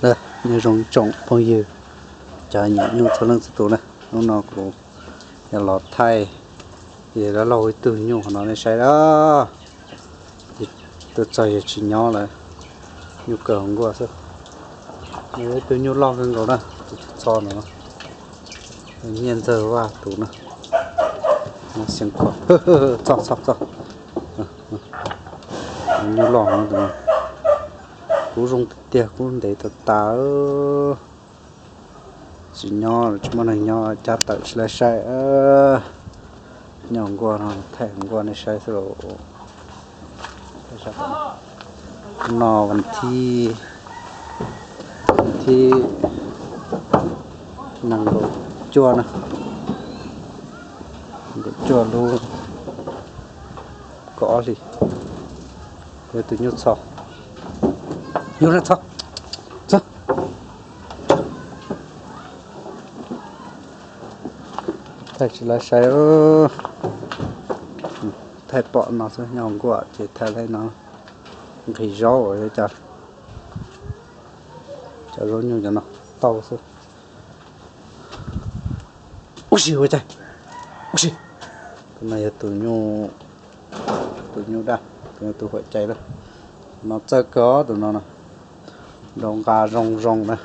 Nyob zoo tsoom phooj ywg, cov nyiam nyuj txhua leej txhua tus na, hnub no kuv yog los thaij, yog dab laug ib tug nyuj qhov no nej saib a. Tuaj txog yog tsis nyob lawm, nyuj kawg nkuaj xwb. Nws ib tug nyuj loj kawg nkaus na, tus txho no, nyiaj ntxawg vaj tus na, xeev khuam, txog txog txog. Nyuj loj no, kub zoo tiag tiag, kub ntev tas tas. Tsis nyob, tsis muaj neeg nyob, cab tawm tsis laib saib. Nyob nkuaj no, thaij nkuaj nej saib xwb lauj. No vas thib, vas thib nees nkaum cuaj na, nees nkaum cuaj lub kaum ob hlis. Yog tus nyuj txho, nyuj na txho, txho. Thaij tsis laib saib, thaij pom no xwb, nyob nkuaj ces thaij li no, nqhis zaub uas yog cov, cov zaub nyuj cov no tau xwb. Ub si ua cas, ub si, tus no yog tus nyuj, tus nyuj daj, tus nyuj tus huam cai lawm. Tus no txawj kawg tus no no, nrau nqa zoo zoo na.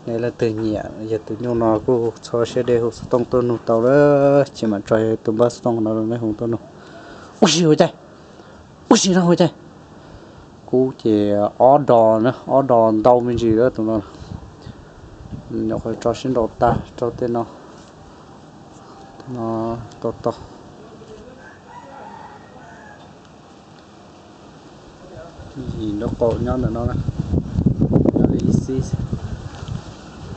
Nej leej twg nyiam yog tus nyuj no kuj txhob siab deb hu xov tooj tuaj nug tau lawm, ces mam tso yog tus npawb xov tooj no rau nej hu tuaj nug. Ub si ua cas, ub si no ua cas. Kub ces ob dos na, ob dos ntau me ntsis lawm tus no. Nyuam qhuav tso sib nrau tag rau tej no, tej no tau tau. Yim nraub qaum nyob ntawm no na, nyob li ib xib,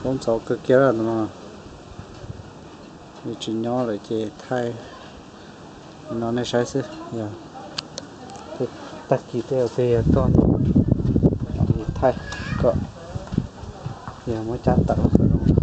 poob ntxhov kawg kiag ntawm no. Nws tsis nyob lawm ces thaij no nej saib xwb. Yog tag kis tej uas twg yog tuaj no, thaij kom yog muab cab tawm kom zoo.